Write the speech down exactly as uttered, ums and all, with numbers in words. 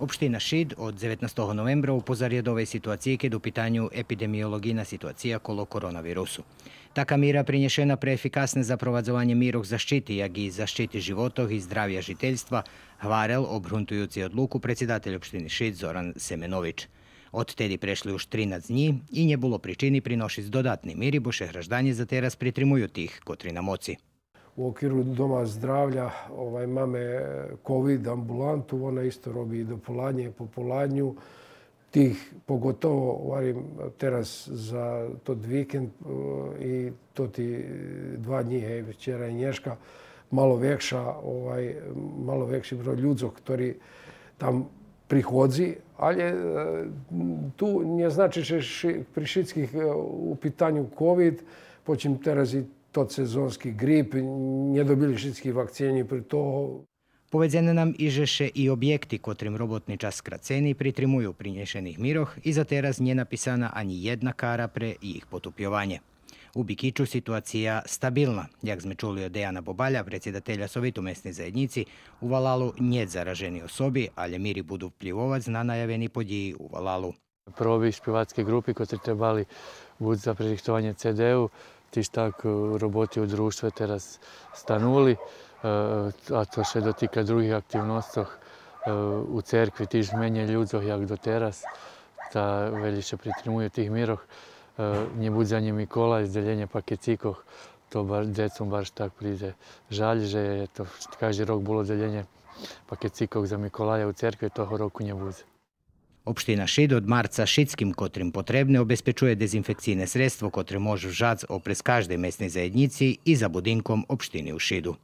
Општина Шид од дзеветнастого новембра у позарядовей ситуациї кед у питаню епидемиолоґийна ситуация коло коронавирусу. Така мира принєшена пре ефикасне запровадзованє мирох защити, як и защити животох и здравя жительства, гварел, обґрунтуюци одлуку, предсидатель општини Шид Зоран Семенович. Одтеди прешли уж тринац днї и нє було причини приношиц додатни мири, бо ше гражданє за тераз притримую тих котри на моци. У оквиру Дома здравя, овай, маме ковид амбуланту, вона исто роби и дополаднє, пополадню. Тих, поготово, гварим, тераз за тот викенд, е, и тоти два днї, гей, вчера и нєшка, мало векша, овай, мало векши број людзох котри там приходзи, алє, е, ту нє значи же ши-, при шицких, е, у питаню ковид, почим тераз и тот сезонски грип, нє добили шицки вакцини при того. Поведзене нам и же ше и обєкти котрим роботни час скрацени притримую принєшених мирох и за тераз нє написана анї єдна кара пре їх потупйованє. У Бикичу ситуация стабилна. Як зме чули од Деяна Бобаля, предсидателя Совиту месней заєднїци, у валалу нєт заражени особи, алє мири буду вплївовац на наявени подїї у валалу. Проби шпивацкей ґрупи котри требали буц за пририхтованє Ц Д-у, тиж так, е, роботи у Дружтве тераз станули, е, а то ше дотика других активносцох, е, у церкви тиж менєй людзох як дотераз, та велї ше притримую тих мирох, е, нє буц анї Миколай, з делєнє пакецикох, то бар-, дзецом барз так придзе жаль, же то кажди рок було делєнє пакецикох за Миколая у церкви, того року нє буц. Општина Шид од марца шицким котрим потребне обезпечує дезинфекцийне средство котре мож вжац опрез каждей месней заєднїци и за будинком општини у Шиду.